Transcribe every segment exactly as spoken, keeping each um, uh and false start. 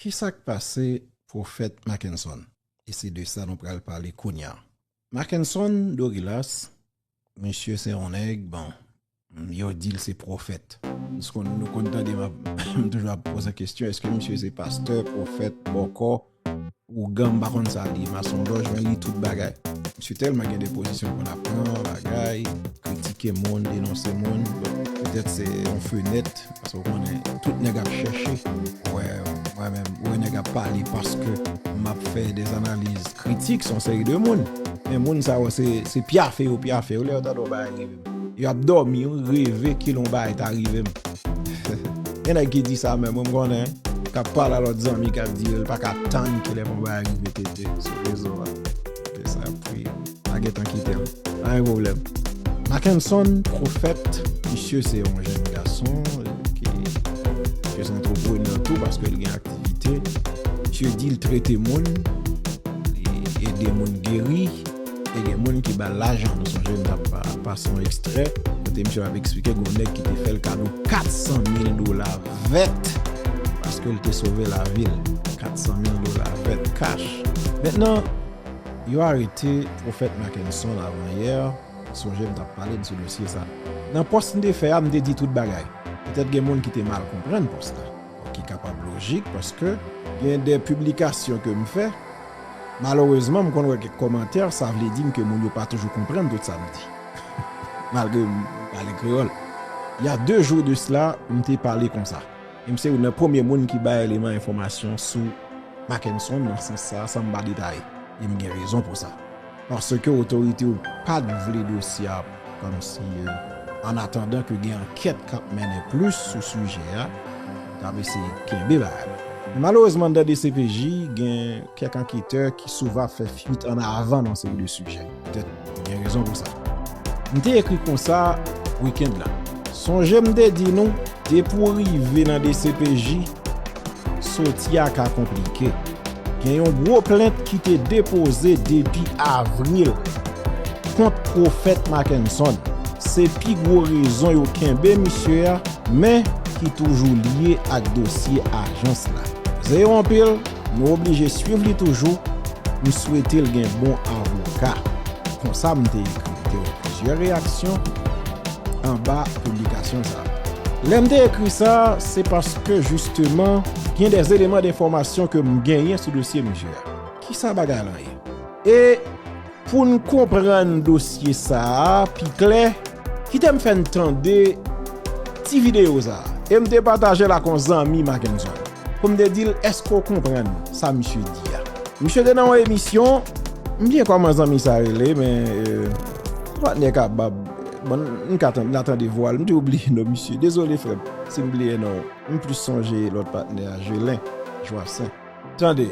Kisa k pase pwofèt Mackenson? E se de sa nou pral pale kounye a. Mackenson Dorilas, misye se yon nèg, bon, yo di l se pwofèt. Nou konn, nou konn tande m ap, m toujou ap poze kesyon, èske misye se pastè, pwofèt, bòkò, ougan, m pa konn sa l ye, masondòj, men li tout bagay. Misye tèlman gen de pozisyon pou l ap pran, bagay, kritike moun, denonse moun. Bon, petèt se yon fenèt, paske w konnen, tout nèg ap chèche. Wè, mwen menm, wè nèg ap pale paske m ap fè de analiz kritik sou yon seri de moun. Men moun sa yo, se, se pyafe yo pyafe yo, lè yo tande yon bagay rive m. Yo ap dòmi, yo reve kilè yon bagay ta rive m. Gen nèg ki di sa menm, mwen m konnen, k ap pale a lòt zanmi k ap di yo, l pa ka tann kilè yon bagay rive tete sou rezo a. Se sa ap kriye. Pa gentan kite m. Pa gen pwoblèm. Mackenson Pwofèt, misye se yon jèn gason, eh, ki, misye se antreprenè tou paske l gen aktivite. Misye di l trete moun, li ede moun geri, e gen moun ki ba l lajan. Nou sonje m t ap pa-, pase yon ekstrè kote misye ap eksplike gen yon nèg ki te fè l kado kat san mil dola vèt paske l te sove lavi l. Kat san mil dola vèt, kach. Mentnan, yo arete Pwofèt Mackenson avanyè. Sonje m t ap pale m sou dosye sa. Nan pòs m te fè a, m te di tout bagay. Petèt gen moun ki te mal konprann pòs la. Ki kapab lojik paske gen de piblikasyon ke m fè, malerezman, m konn wè kèk kòmantè, sa vle di m ke moun yo pa toujou konprann tout sa m di. Malgre m pale kreyòl. Il y a deux jours de cela, m te pale konsa. E m se youn nan premye moun ki bay eleman enfòmasyon sou Mackenson nan sans sa, san m pa detaye. E m gen rezon pou sa. Paske otorite yo pa t vle dosye a, kòmsi, euh, an atandan ke gen ankèt k ap mennen plis sou sijè a, yo t ap eseye kenbe bagay la. Men malerezman, anndan D C P J, gen kèk anketè ki souvan ap fè fuit an avan nan seri de sijè. Petèt, gen rezon pou sa. M te ekri konsa wikenn lan. Sonje m te di nou, depi w rive nan D C P J, soti a ka konplike. Gen yon gwo plent ki te depoze depi avril kont Pwofèt Mackenson. Se pi gwo rezon yo kenbe misye a, men ki toujou lye ak dosye ajans la. Zeye anpil, nou oblije swiv li toujou. M swete l gen bon avoka. Konsa m te ekri. M te wè plizyè reyaksyon anba piblikasyon sa a. Lè m te ekri sa, se paske, jisteman, gen de eleman de enfòmasyon ke m genyen sou dosye misye a. Kisa bagay lan ye? E pou n konprann dosye sa a pi klè, kite m fè n tande ti videyo sa a. E m te pataje l ak yon zanmi Mackenson. Pou m te di l, èske w konprann sa misye di a? Misye te nan yon emisyon, m bliye kòman zanmi sa rele, men, euh, patnè kapab, bon, m ka tande, n a tande vwa l, m te bliye non misye. Dezole, frè m, si m bliye non w. M plis sonje lòt patnè a, Jelin Joassaint. Tande,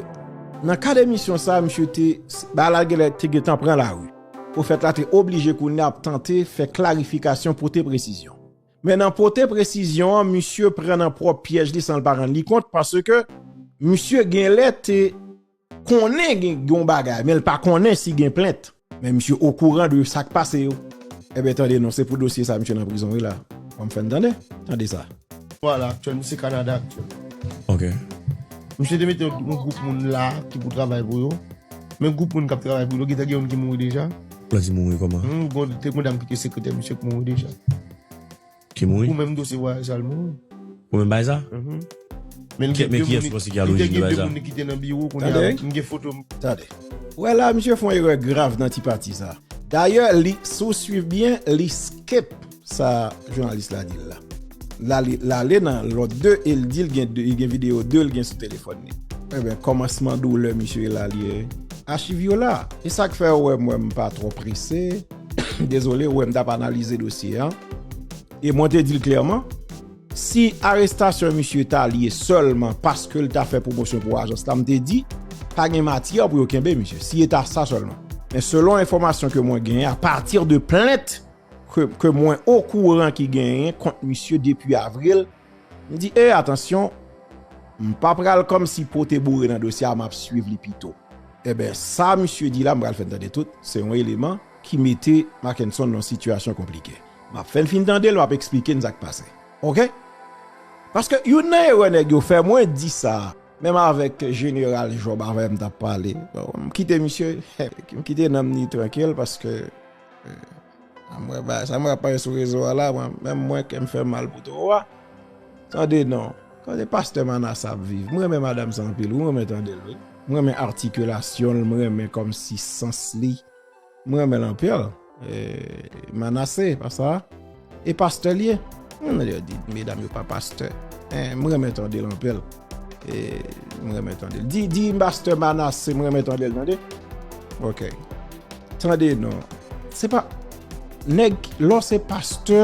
nan kad emisyon sa, misye te, bagay la genlè te gentan pran lari. Pwofèt la te oblije kounye a ap tante fè klarifikasyon, pote presizyon. Men nan pote presizyon an, misye pran nan pwòp pyèj li san l pa rann li kont, paske misye genlè te konnen gen, gen yon bagay, men l pa konnen si gen plent. Men misye okouran de sa k pase yo. Ebyen, tande non, se pou dosye sa misye nan prizon wi la. Ban m fè n tande. Tande sa. Vwala, aktyèl, misye Kanada aktyèl. Ok. Misye te mete yon gwoup moun la ki pou travay pou yo. Men gwoup moun k ap travay pou yo, gentan gen youn ki mouri deja. Lè di mouri kòman? Hmm, gon, te gon dam ki te sekretè misye ki mouri deja. Ki mouri? Pou menm dosye vwayaj sa l mouri. Pou menm bagay sa? Mhm. Men l gen de moun, men kiyès ou panse ki a lojin de bagay sa? Li te gen de moun ki te nan biwo, kounye a m gen foto m. Tande. Ou wè la, misye fè yon erè grav nan ti pati sa. Dayè, li, si w swiv byen, li skip sa jounalis la di l la. L ale, l ale nan lòt de, e l di l gen de, gen videyo de l gen sou telefòn li. Ebyen, kòmansman doulè misye la li ye. Achiv yo la. E sa k fè ou wè m, wè m pa twò prese. Dezole, ou wè m t ap analize dosye a. E mwen te di l klèman, si arestasyon misye ta lye sèlman paske l ta fè pwomosyon pou ajans la, m te di, pa gen matyè pou yo kenbe misye, si e ta sa sèlman. Men selon enfòmasyon ke mwen genyen, apati de plent ke, ke mwen okouran ki genyen kont misye depi avril, m di, e, atansyon, m pa pral kòmsi pote boure nan dosye a, m ap swiv li pito. Ebyen, sa misye di la, m pral fè n tande tout, se yon eleman ki mete Mackenson nan yon sitiyasyon konplike. M ap fè n fin tande l, m ap eksplike n sa k pase. Oke? Paske youn nan erè nèg yo fè, mwen di sa, Menm avèk Jeneral Job avè m t ap pale. Bon, m kite misye, m kite nanm ni trankil paske, eh, sa m wè ba, sa m wè ap pale sou rezo a la, mwen, menm mwen kè m fè mal pou towo a. Tande non. Tande pastè Manassé ap viv. M renmen madanm sa anpil, wi, m renmen tande l, wi. M renmen atikilasyon l, m renmen kòmsi sans li. M renmen l anpil. Eh, Manassé, pa sa? E pastè l ye? Mwen di, medam yo pa pastè. Eh, m renmen tande l anpil. Eh, m renmen tande l. Di, di pastè Manassé, m renmen tande l, tande? Ok. Tande non. Se pa, nèg, lè w se pastè,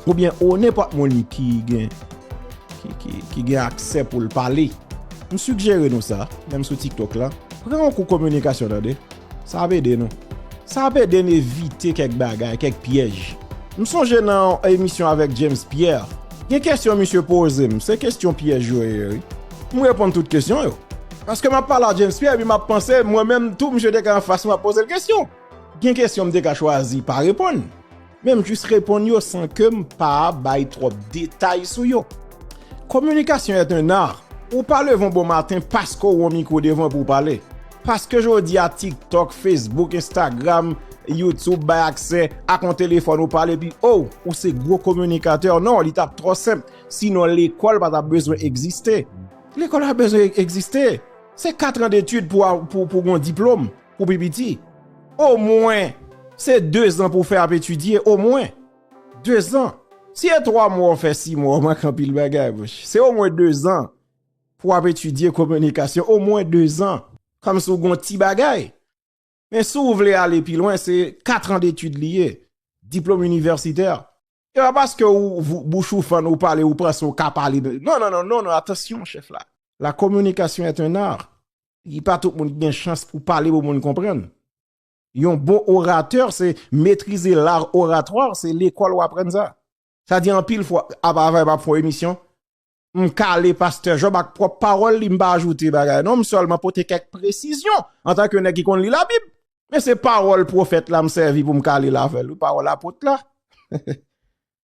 oubyen o nenpòt moun ki gen, ki, ki, ki gen aksè pou l pale. M sigjere nou sa, menm sou TikTok la. Pran yon kou kominikasyon, tande. Sa ap ede nou. Sa ap ede n evite kèk bagay, kèk pyèj. M sonje nan yon emisyon avèk James Pierre. Gen kesyon misye poze m, se kesyon pyèj yo ye, wi. M reponn tout kesyon yo. Paske m ap pale a James Pierre, epi m ap panse, mwen menm tou, misye te ka anfas mwen ap poze l kesyon. Gen kesyon m te ka chwazi pa reponn. Men m jis reponn yo san ke m pa bay twòp detay sou yo. Communication est un art. Ou pa leve yon bon maten paske w yon mikwo devan pou w pale. Paske jodi a TikTok, Facebook, Instagram, YouTube bay aksè ak yon telefòn ou pale, epi, oh, ou se gwo kominikatè. Non, li t ap twò senp. Sinon, lekòl pa t ap bezwen egziste. Lekòl pa bezwen egziste. Se kat an detid pou, pou, pou gon diplòm, pou pi piti. Omwen, se de zan pou fè ap etidye, omwen. De zan. Si e twa mwa w fè sis mwa, w manke anpil bagay, monchè. Se omwen de zan pou w ap etidye kominikasyon, omwen de zan. Kòmsi w gon ti bagay. Men si w vle ale pi lwen, se kat an detid li ye. Diplòm inivèsitè. E pa paske ou, ou, bouch ou fann, ou pale, ou panse ou ka pale. Non, non, non, non, non, atansyon, chèf la. La communication est un art. Li pa tout moun ki gen chans pou pale pou moun konprann. Yon bon oratè, se metrize l'art oratoire, se lekòl w aprann sa. Sa di anpil fwa, apa avè m ap fè yon emisyon, m kale pastè Job ak pwòp pawòl li, m pa ajoute bagay. Non, m sèlman pote kèk presizyon antanke nèg ki konn li Labib. Men se pawòl pwofèt la m sèvi pou m kale l avè l, wi, pawòl apot la.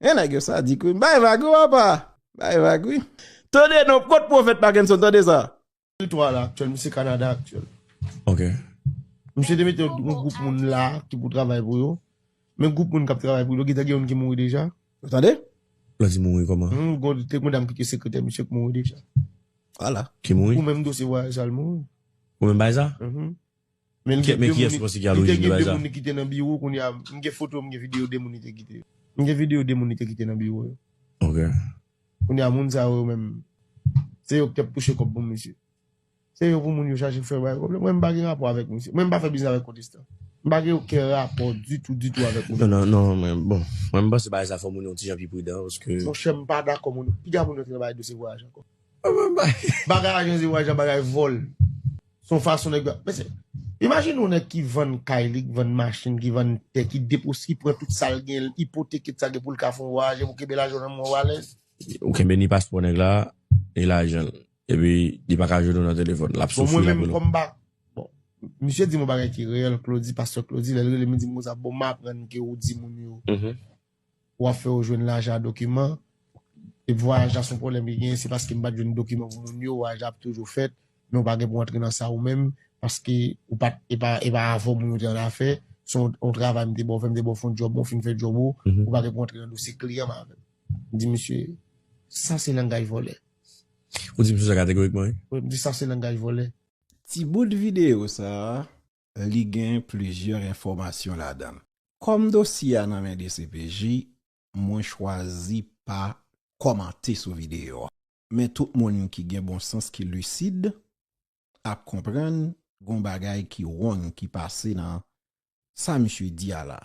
E nèg yo sadik, wi. Bay vag, wi, papa. Bay vag, wi. Tande non, kot pwofèt Mackenson, tande sa. Twa la aktyèl, misye Kanada aktyèl. Ok. Misye te mete yon gwoup moun la ki pou travay pou yo. Men gwoup moun k ap travay pou yo, gentan gen youn ki mouri deja. Ou tande? Lè di mouri kòman? Hmm, gon, te gon dam ki te sekretè misye ki mouri deja. Vwala. Ki mouri? Pou menm dosye vwayaj sa l mouri. Pou menm bagay sa? Mhm. Men l gen de moun, li te gen de moun li kite nan biwo, kounye a, m gen foto, m gen videyo de moun li te kite. M gen videyo de moun li te kite nan biwo yo. Ok. Kounye a, moun sa yo menm, se yo ki t ap touche kòb pou misye. Se yo pou moun yo chache fè bay pwoblèm. Mwen, m pa gen rapò avèk misye. Mwen, m pa fè biznis avèk kontestan. M pa gen okenn rapò ditou, ditou avèk moun. Non, non, non, men bon, mwen, m panse bagay sa fò moun yo yon ti jan pi pridan, paske monchè, m pa dakò moun, piga moun yo te nan bagay dosye vwayaj ankò. Bagay ajan de vwayaj, bagay vòl. Se yon fason nèg yo, men se, imajine yon nèg ki vann kay li, ki vann machin, ki vann tè, ki depoze, ki pran tout sa l gen, l ipoteke tout sa l gen pou l ka fè yon vwayaj, pou kenbe lajan nan men w alèz. Ou kenbe ni paspò nèg la, ni lajan l. Epi, li pa ka jwenn ou nan telefòn. L ap soufri, l ap rele w. Bon, mwen menm, kòm m pa, bon, misye di m yon bagay ki reyèl, Claudy, pastè Claudy, lè l rele m, li di m konsa, bon, m aprann ke ou di moun yo. Mhm. W ap fè yo jwenn lajan ak dokiman. E vwayaj la se yon pwoblèm ki genyen, se paske m pa t jwenn dokiman pou moun yo, vwayaj la ap toujou fèt, men ou pa gen pou antre nan sa ou menm, paske ou pa t, e pa, e pa avè w moun yo te annafè, se yon, yon travay m te ba w fè, m te ba w fè yon djòb, ou fin fè djòb ou, mhm, ou pa gen pou antre nan dosye kliyan m avè m. M di misye, sa se langaj vòlè. Ou di misye sa kategorikman, wi? Wi, m di sa se langaj vòlè. Ti bout videyo sa a, li gen plizyè enfòmasyon ladan l. Kòm dosye a nan men D C P J, mwen chwazi pa kòmante sou videyo a. Men tout moun ki gen bon sans, ki lisid, ap konprann gon bagay ki wrong ki pase nan sa misye di a la.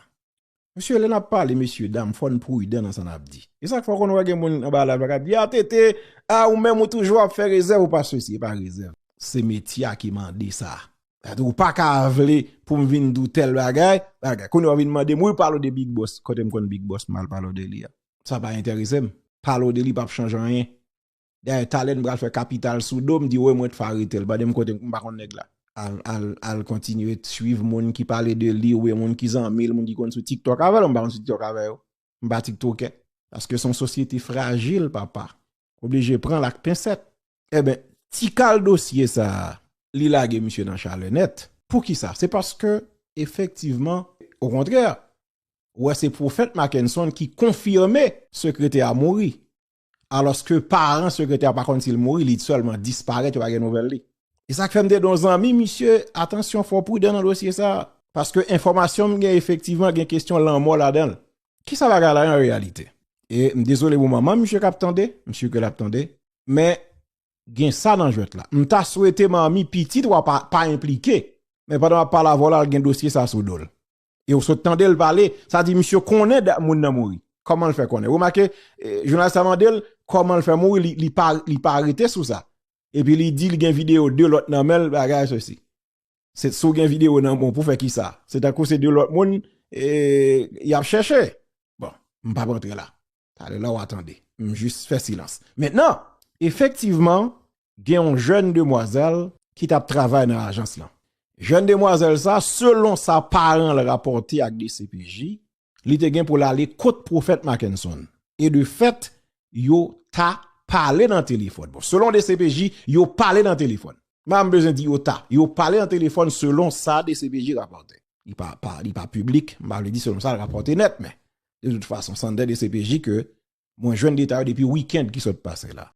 Mesye, lè n ap pale, mesye dam, fò n pridan nan sa n ap di. E sa k fè w konn wè gen moun anba live la k ap di, "A, Tete, a, ou menm ou toujou ap fè rezèv, ou pa sesi, e pa rezèv. Se metye a ki mande sa. Ou pa ka vle pou m vin di w tèl bagay, bagay. Kounye a w vin mande m, wi, pale w de Big Boss, kote m konn Big Boss m al pale w de li a. Sa pa enterese m. Pale w de li p ap chanje anyen." Dayè, talè m pral fè kapital sou do, m di, "Wi, mwen t fè arete l, pandan m kote m pa konn nèg la." Al, al, al kontinye swiv moun ki pale de li, oubyen moun ki zanmi l, moun ki konn sou TikTok avè l, ou m pa konn sou TikTok avè yo. M pa tiktokè. Paske se yon sosyete frajil, papa. Oblije pran l ak pensèt. Enben, Ti kal dosye sa a, li lage misye nan chalè nèt. Poukisa? Se paske, efektivman, okontrè, ou wè se Pwofèt Mackenson ki konfime sekretè a mouri. Alòske paran sekretè a pa konn si l mouri, li sèlman disparèt, yo pa gen nouvèl li. E sa k fè m te di yon zanmi, misye, atansyon, fò w pridan nan dosye sa a. Paske enfòmasyon m gen, efektivman, gen kesyon lanmò ladan l. Kisa bagay la ye an reyalite? E m dezole pou manman misye k ap tande, m si ke l ap tande, men gen sa nan jwèt la. M ta swete manmi pitit w a pa, pa enplike, men pandan w ap pale avè w la, l gen dosye sa sou do l. E w sot tande l pale, sa di misye konnen dat moun nan mouri. Kòman l fè konnen? Remake, eh, jounalis la mande l kòman l fè mouri, li, li pa, li pa rete sou sa. Epi li di l gen videyo de lòt nan men l, bagay sesi. Se si w gen videyo nan men w pou fè kisa? Se tankou se de lòt moun, eh, y ap chèche. Bon, m p ap antre la. Talè la w a tande. M jis fè silans. Mentnan, efektivman, gen yon jèn demwazèl ki t ap travay nan ajans lan. Jèn demwazèl sa, selon sa paran l rapòte ak D C P J, li te gen pou l ale kot Pwofèt Mackenson. E de fèt, yo ta pale nan telefòn. Bon, selon D C P J, yo pale nan telefòn. M pa bezwen di yo ta. Yo pale nan telefòn selon sa D C P J rapòte. Li pa, pa, li pa piblik, m pa vle di selon sa l rapòte nèt, men de tout fason, sa nan D C P J ke mwen jwenn detay yo depi wikenn ki sot pase la.